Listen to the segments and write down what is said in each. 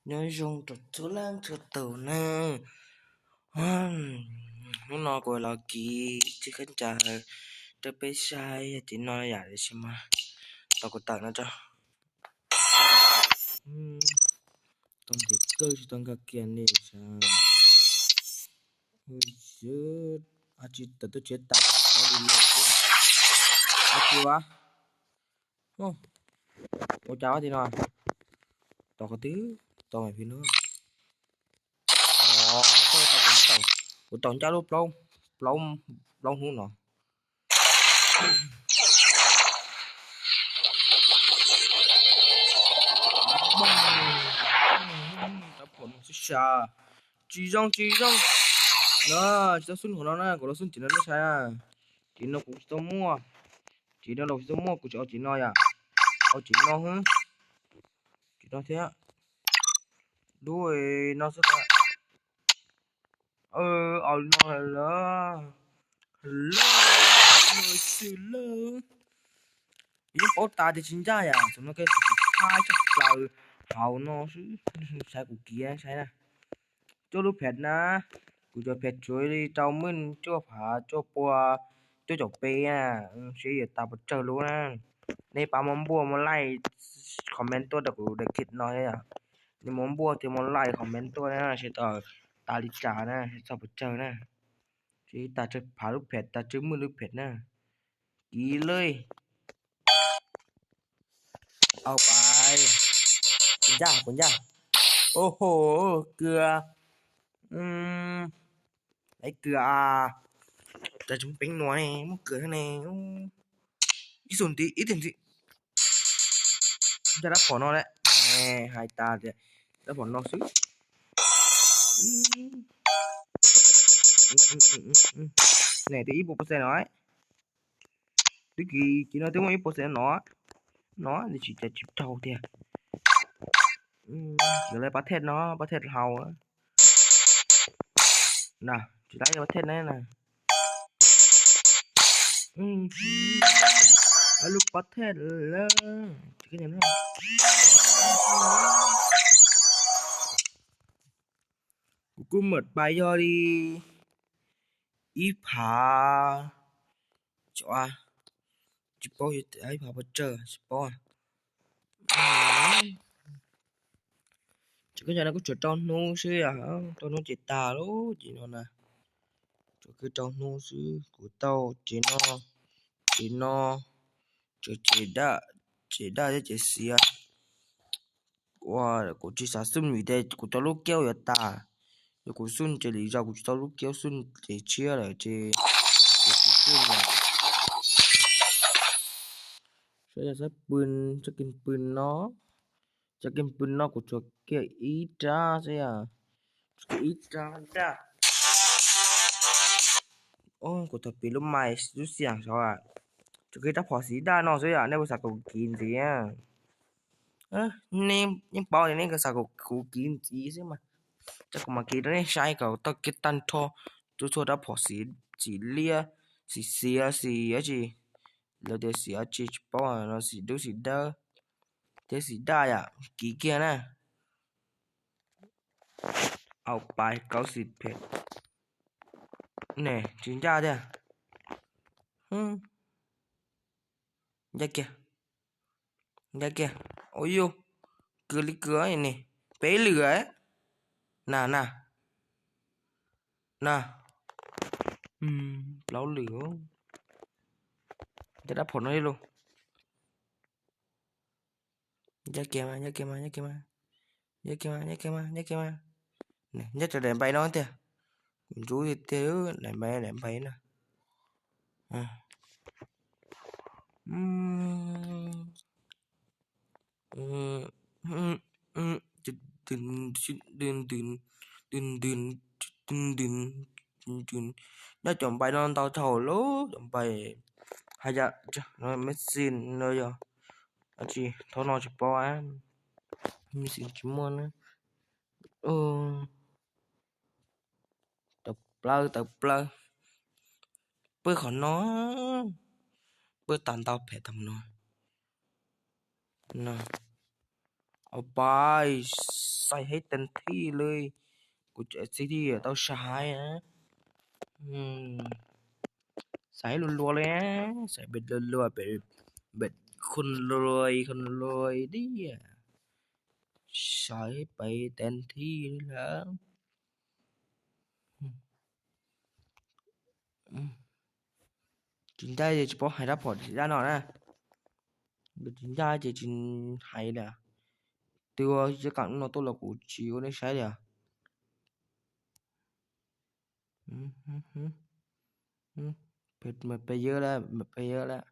Nyob zoo rau txhua leej txhua tus na. Hnub no kuv los kiv ib txoj kab ncas rau peb saib yog tim no yam dab tsi mas. Tos kuv tawm no tso. Tau ntev kawg tsis tau nkag kiag li sav. Tsis tawm tuaj tsev tas li lawm. Ua cas ua tim no? Tos qhov twg? Tos me phim no. Kuv tau ncaj lub plaub hnub no. Rab phom no xwb sas. Tsis zoo tsis zoo. No tsis tau xub qhov no na, kuv los xub tim no nej saib na. Tim no kuv tsis tau muaj. Tim no los tsis tau muaj, kuv tsis ua tim no yom. Ua tim no xwb. Tim no thiab. Dub no xwb. Au no lawm. Lawm, lawm xwb lawm. Yeej paub tas tias tsis ncaj yam, txog no koj tsis tshaj tshaj plaws hauv no xwb. Saib kuv kiv saib na. Cuaj lub phem na, kuv cov phem tsuav li rau mwj cuaj phav cuaj pua cuaj caum peb na, seb yuav tas pes tsawg lub na. Nej pab muab npuaj muab like comment tuaj rau kuv daim clip no thiab yom. Nej muab npuaj thiab muab like comment tuaj na, seb tau tas li cas na, seb txog pes tsawg na. Seb tas tsawg phav lub phem, tas tsawg mwj lub phem na. Kiv lawm. Au pais. Puas ncaj, puas ncaj? Au hos, kws. Laiv kws a. Cas tsis muaj peev nuav ne, muaj kws thiab ne. Ib xus ntxiv, ib teg ntxiv. Ncaj rab phom no lawm. Hais tas tias rab phom no xwb. Ne twb ib puas percent no. Twb kiv kiv no twb muaj ib puas percent no. No tsis cas tsis raug tiag. Kiv lawm pab thej no, pab thej hlau. Na, tsis laib pab thej na. Lub pab thej lawm. Kuv kuj mam pais yog li ib phav. Tsis paub, ib phav pes tsawg tsis paub. Tsis, koj cov no kuj tsuas rau hnub xwb, rau hnub ces tag lawm ces no na. Tsuas kawg rau hnub xwb, kuv tau ces no, ces no, tsuas ces daj, ces daj thiab ces xiav. Ua kuv tsis xav xub vim tias kuv cov lub kiab yuav tas. Yog kuv xub ces lwm zaus kuv tsis tau lub kiab xub ces tshiab lawm ces kuv xub lawm. Saib yog xab pw, txoj kev pw no, txoj kev pw no kuv tsuas kiag ib rab xwb, tsuas kiag ib rab daj. Kuv tau piv lub mais lub xiam saud, tsuas kiag rab phom xim daj no xwb yom, nej puas xav kom kuv kiv ntxiv? Nej yeej paub tias nej xav kom kuv kiv ntxiv xwb mas, ces kuv mam kiv rau nej saib kom tau kiag tag nrho txhua txhua rab phom xim liab, xim xiav, xim dab tsi, lawv tias xim dab tsi tsis paub no, xim dub xim dawb thiab xim daj yom, kiv kiag na. Au pais kauv xim phem. Ne tsis ncaj tiag. Ncaj kiag. Ncaj kiag. Ua yus, kws li kws ne, peb lwm na, na, na, plaub lwm. Ncaj rab phom no li lus. Ncaj kiag mas, ncaj kiag mas, ncaj kiag mas, ncaj kiag mas, ncaj kiag mas, ncaj kiag mas. Ncaj rau daim npai no tiag. Kuv ntxub tiag tiag, daim npai, daim npai na. Ntws ntws, ntws ntws, ntws ntws. Nyob cov npai no ntau dhau lawm, cov npai hais tias meb xis no yog dab tsi, thaum no tsis paub, meb xis tsis muaj na. Tawm plaws, tawm plaws. Pw qhov no, pw tag ntau phem tag no. No, Au pais, xaiv heev tag thib li. Kuv tsis tau saib, xaiv luag luag li, xaiv pem luag luag, pem, pem khun luag khun luag diam, xaiv pem tag thib li lawm. Tsis ncaj ces tsis paub hais rab phom dab no na. Tsis ncaj ces tsis hais li. Twb ua cov kam no tuaj los kuv tsis ua nej saib li. Peb yawg lawm, peb yawg lawm.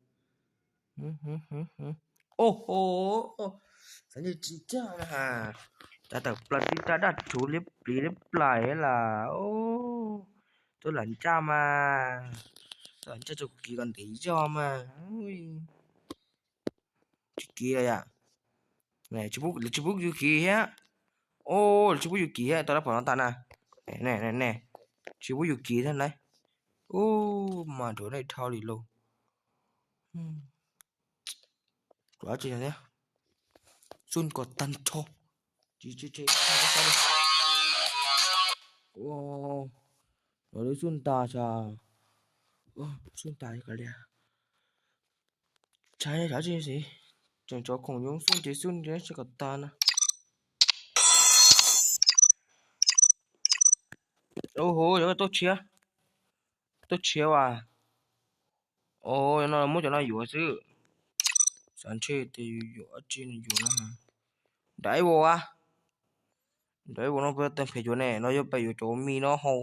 Au ho, xav li tsis ncaj na. Cas tawm plaws tib rab daj rhuv liab pliv liab plais lawm. Tuaj lam ncaj mas, tuaj lam ncaj tso kiv kom ntev zog mas. Tsis kiv li yom. Lawv tsis pub yus kiv thiab. Au, lawv tsis pub yus kiv thiab, tau rab phom no tas na. Ne, tsis pub yus kiv thiab na. Ub, mas nrov daj dhau li lauj. Tsis tsis thiab, xub kom tag nrho. Tsis tsis tsis, los lub xub tas, xub tas li. Tshaib tshaib tsis xis, tseem tsov khoom yoov xub ces xub ces tsis kom tag na. Ua ho, yog tuaj tshiab, tuaj tshiab as. Os, no muab cov no yuav xwb. Xav ntshe tias yuav dab tsi no yuav no. Nrad ib vos a, nrad ib vos no puas tau phem yuav ne, no yuav pem yuav cov me no hau,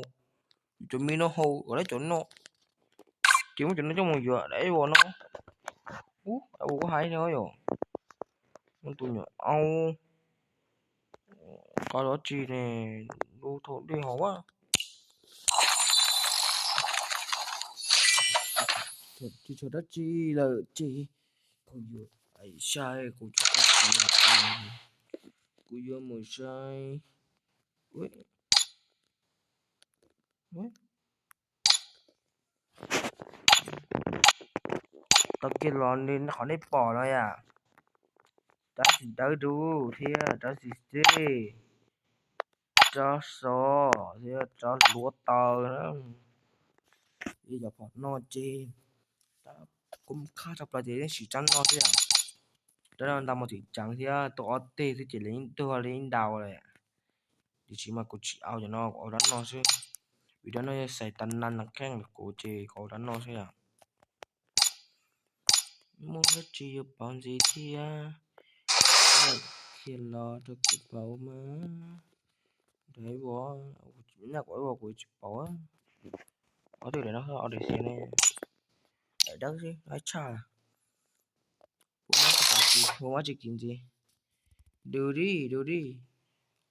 yuav cov me no hau kom lab cov no. Ces muab cov no coj mus yuav nrad ib vos no. Ub, ib vos kuj hais no yom. Muab tus nyuam au, qab dab tsi ne, lub thaum dej hauv a. Tsis tshuav dab tsi lawm ces kuv yuav sai, kuv yuav, kuv yuav mus sai. Tau kiag los li qhov nej pom no yom. Rab xim dawb dub thiab rab xim xej, rab xov thiab rab hluav taws na. Ib cov phom no ces kuv khaj tshaj plaws ces yeej siv rab no xwb yom. Rab no ntau mus txim ceev thiab, tuaj ob teg xwb ces lawv yeej tuag li ntau lawm. Tiam sis mas kuv tsis au cov no, kuv au rab no xwb. Vim rab no yog xais tas nas nas kheej kuv ces kuv au rab no xwb yom. Muaj dab tsi yuav pauv ntxiv thiab? Qhia los rau kuv pauv mas. Nrad ib vos, nyaj kuv ib vos kuv tsis pauv. Ob tug daim no, ob daim xia ne. Daim dawb xwb, dawb tshaj. Kuv muab tsis kiv ntxiv. Dub dib, dub dib.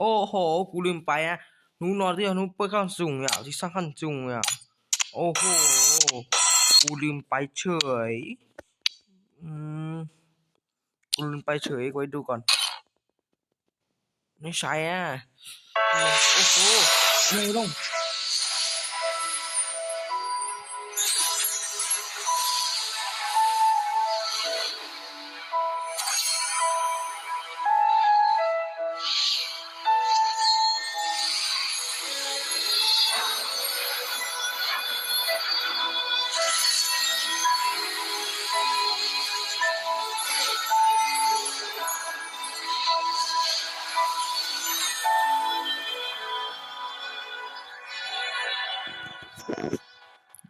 Au ho, kuv lwm pais, hnub no twb yog hnub pawg kaj ntxoog yom, tsis xaj kaj ntxoog yom. Au ho, kuv lwm pais tshwm, kuv lwm pais tshwm, kuv ib dub kom nej saib.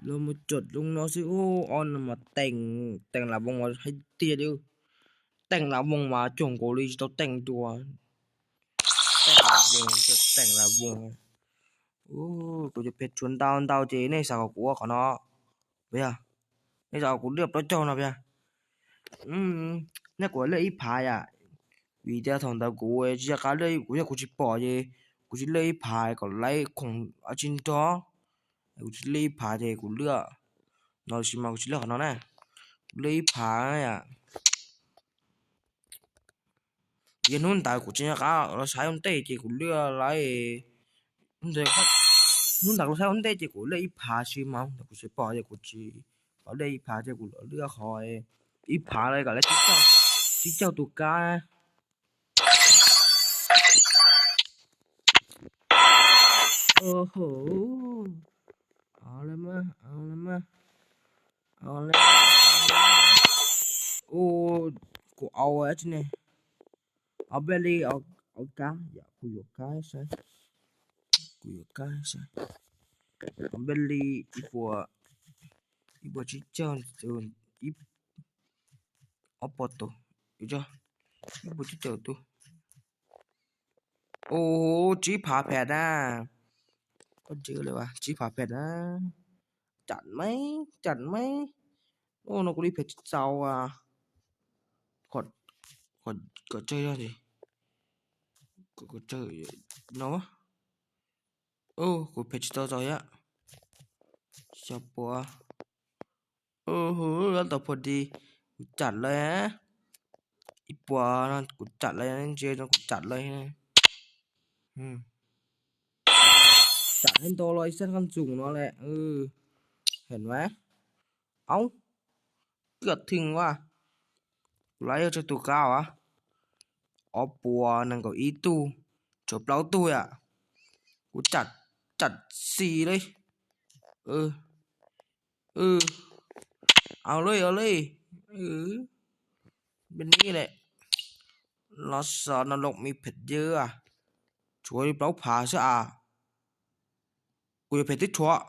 Los mus cov zoo no xwb, ub, ob no mas teem, teem lam voos mas hais tiag li. Teem lam voos mas coog nkaus li tsis tau teem dua. Teem lam voos, teem lam voos. Kuv cov phem tshuav ntau ntau ces nej xav kom kuv ua qhov no puas yog? Nej xav kom kuv liaj plaub caug no puas yog? Nej kom kuv liaj ib phav yom. Vim tias thaum ntawd kuv tsis nco qab liaj, kuv yog kuv tsis pom ces kuv tsis liaj ib phav kom laiv khoom tsis nrog. Kuv tsis liaj ib phav ces kuv liaj no, tab sis mas kuv tsis liaj qhov no na. Kuv liaj ib phav yom. Yog hnub ntawd kuv tsis nco qab los saib ua ntej ces kuv liaj laiv, hnub ntawd kuv saib ua ntej ces kuv liaj ib phav, tab sis mas hnub ntawd kuv tsis pom ces kuv tsis pom liaj ib phav ces kuv los liaj qhov ib phav lawm kom laiv tsib caug tus kab. Au, au le mas, au le mas, au le. Ua, kuv au dab tsi ne? Au npej li, au kab, yam kuv yuav kab saib, kuv yuav kab saib. Au npej li ib puas, ib puas tsib caug, ib, ob puas tus, ib puas tsib caug tus. Ua, tsib phav phem na. Koj ntse li as, tsib phav phem na. Cam maib, cam maib. Ua no kuv li phem tsis txaus as. Kom tsawg yog, kom tsawg no. Kuv phem tsis tau txaus yam. Xyov puas. Ub, lab tau phuv di, kuv cam lawm. Ib puas no kuv cam lawm, ntsia no kuv cam lawm. Cam ntau los ib xab qab ntxoog no lawm. Hem mas, au, koj thwm as. Kuv lab yog tsawg tus kab as? Ob puas nees nkaum ib tug, tshuav plaub tug yam. Kuv cam, cam xis li. Au li, au li. Npe ni lawm. Los xav no los me phem yawg as. Tshuav li plaub phav xwb as. Kuv yuav phem twb tshuav,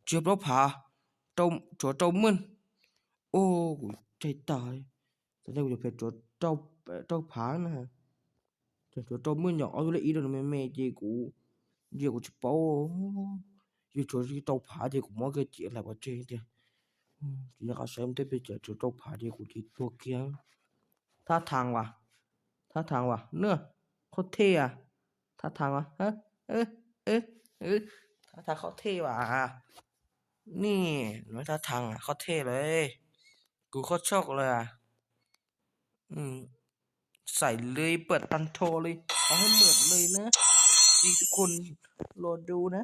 tsis yog plaub phav, tshuav rau maj. Ua, kuv tseg tag. Tam no kuv yuav phem tshuav rau phav na. Tshuav rau maj nyom ob tug lej ib rau nws me me ces kuv ntsia kuv tsis paub. Yog tshuav rau phav ces kuv muab kiag ciam hlais pov tseg tiag. Tsis nyob qhov saib tej peb cov tshuav rau phav ces kuv cia li tuag kiag. Thab thas as, thab thas as na, qhov thej as, thab thas as, thab thas qhov thej as. Nej, no thab thas qhov thej lawm, kuv qhov tshoj lawm. Xais li pam tag nrho li, qhov hauv maj li na, tsis tus khuj los du na.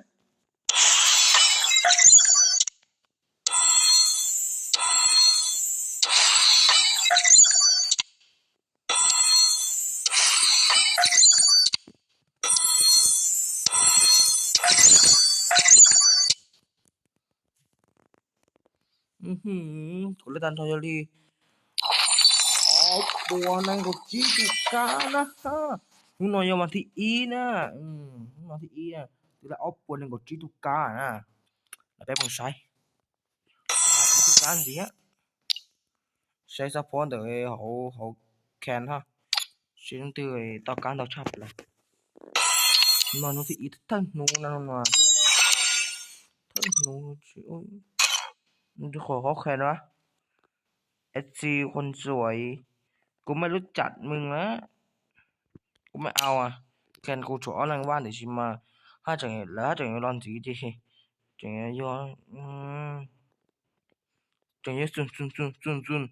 Kuv lej tag nrho yog li ob puas nees nkaum tsib tus kab na. Hnub no yog mas thib ib na, hnub no thib ib na, twb laj ob puas nees nkaum tsib tus kab na. Los peb mus saib ib tug kab ntxiv, saib xab phob ntawm hauv, hauv kan hab, seb leej twg tau kab ntau tshaj plaws. No hnub thib ib, thawj hnub no, thawj hnub, qhov qhov kan no, esi qhov ntxuam, kuv maj lub cam mws na, kuv maj au, kan kuv tshuav ob leeg vaj ntawm sis mas haj tseem, lawv haj tseem yuav los ntxiv ces tseem yog, tseem yog txug txug txug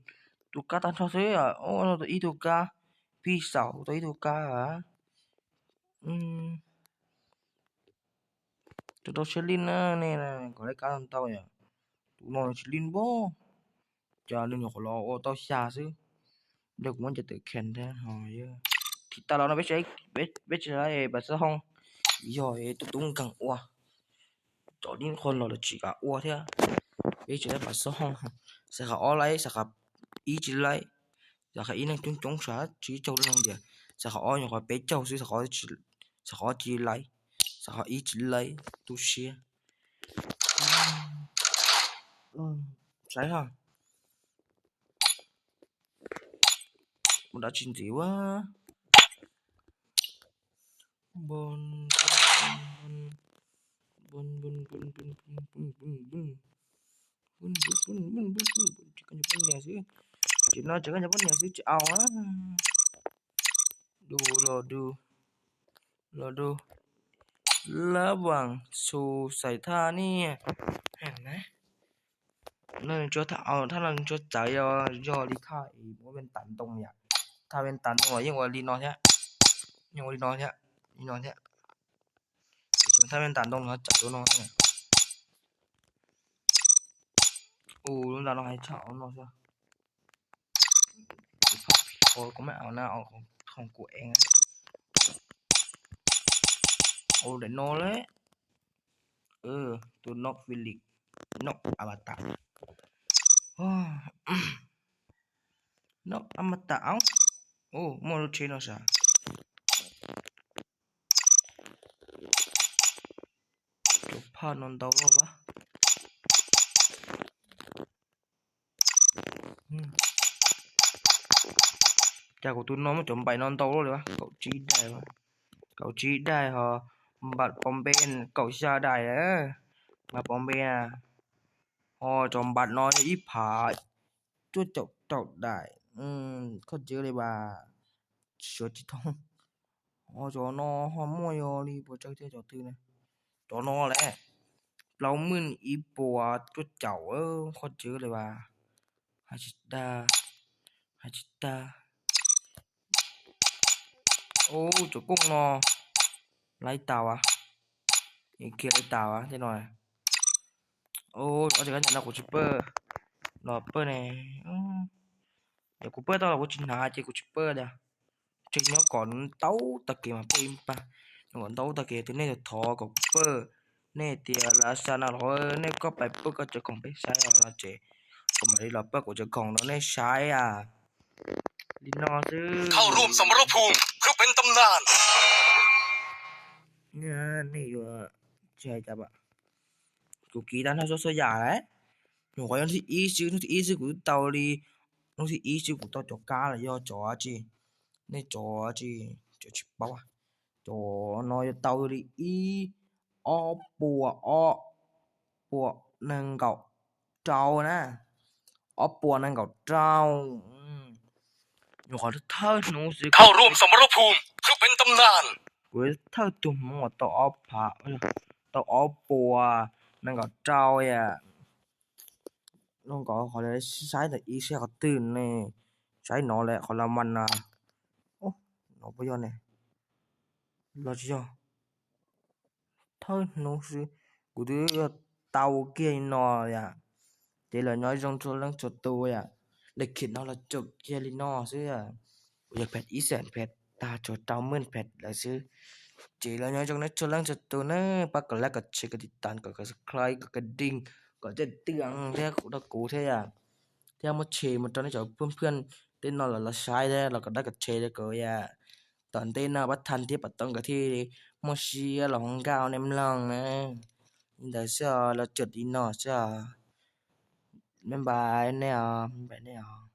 tus kab tag nrho xwb. Ua no tau ib tug kab, pij xaum tau ib tug kab. Rau rau siab lij na, nej kom laj kab ntau yom. Tus no tsis lij npaum, cas nws nyuam qhuav los ua tau xya xwb. Nrog kuv muab ncaws tawm kan thiab. Thim tas los no peb tsis laib pas xab hoob, yog tus tub nkeeg ua, cov dib qhuas los lawv tsis kam ua thiab. Peb tsis laib pas xab hoob, xav qhov ob laib, xav qhov ib tsis laib, xav qhov ib neeg coob coob sav tsis caug lub neej tias, xav qhov ob nyuam qhuav peb caug xwb, xav qhov ob tsis laib, xav qhov ib tsis laib, tu siab. Saib ha, mus dab tsi ntxiv ua. Tsis koj nyuag poj niam xwb, tsis no tsis koj nyuag poj niam xwb tsis au. Du los du, los du, lab vaam xu xais thaj niaj. Thaj no tsuas txawv, yog li thaj es muab ven tas ntoo yom. Thaj ven tas ntoo los yeej ua li no thiab, yeej ua li no thiab, li no thiab. Thaj ven tas ntoo no txawv dua no. Ua lub nta no hais tshaj no xwb. Kuv maj au na, khoom kuv ev. Ua daim no lawm. Tus Nok Philip, Nok Avatar, Nok Avatar. Muaj lub tsheb no sav. Cov phaj no ntau loj a. Cas kuv tus no muab cov npaim no ntau loj li, kaum tsib daim, kaum tsib daim ho npam pov npe kaum xya daim, npam pov npe. Ho cov npam no yog ib phav cuaj caum rau daim. Koj cawv li as, suav tsis thoob. Ho cov no ho muaj yog li puas tsawg thiab cov twg na. Cov no lawm, plaub meej ib puas cuaj caum, koj cawv li as. Hais tsis tag, hais tsis tag. Ub, cov kooj no laib tas as, kiag laib tas as tej no. Ob txhais kab nyam no kuv tsis pawj, los pawj ne. Yog kuv pawj tau los kuv tsis hnav ces kuv tsis pawj tiag. Tseem nyob kom ntau tag kev mas pawj ib pab, nyob kom ntau tag kev. Tus nej thov kom kuv pawj, nej tias lawv xa no los nej koj pais pawj koj cov khoom peb saib no ces kuv mam li los pawj kuv cov khoom rau nej saib a. Li no xwb. เข้าร่วมสมรภูมิเพื่อเป็นตำนาน Nej yuav tsis hais cas, kuv kiv tau nrho txhua txhua yam lawm. Nyuam qhuav yog hnub thib ib xwb, hnub thib ib xwb kuv twb tau li, hnub thib ib xwb kuv tau cov kab los yog cov tsi, nej cov tsi, cov tsis paub. Cov no yuav tau li ib, ob puas, ob puas nees nkaum rau na, ob puas nees nkaum rau. Nyuam qhuav thawj hnub xwb, เข้าร่วมสมรภูมิเพื่อเป็นตำนาน kuv thawj tug hmoov uas tau ob phav, tau ob puas nees nkaum rau yam. Zoo nkaus qhov saib ntawm ib saib qhov twg ne, saib no lawm qhov las mas na. No puas yog ne? Los tsis yog. Thawj hnub xwb kuv twb yuav tau kiag li no yam. Ces los nyob zoo txhua leej txhua tus yam. Lawv khiav no los txog kiag li no xwb. Kuv yog phem ib xeem phem tag tsuas rau meej phem lawm xwb. Ces los nyob zoo nej txhua leej txhua tus na, pab kom like, kom share, kom tiv tas, kom subscribe, kom ka ding, kom tij tiam thiab kuv rau kuv thiab yam. Thiab muab share mus rau nej cov phooj ywg tej no los los saib thiab los kom like kom share rau kuv yam. Tom ntej no pab thaj thiab pab tau nkawd thiaj muaj siab los hu nkauj nej mloog na. Li ntawd xwb os, los txog li no xwb os. Bye bye nej os, bye bye nej os.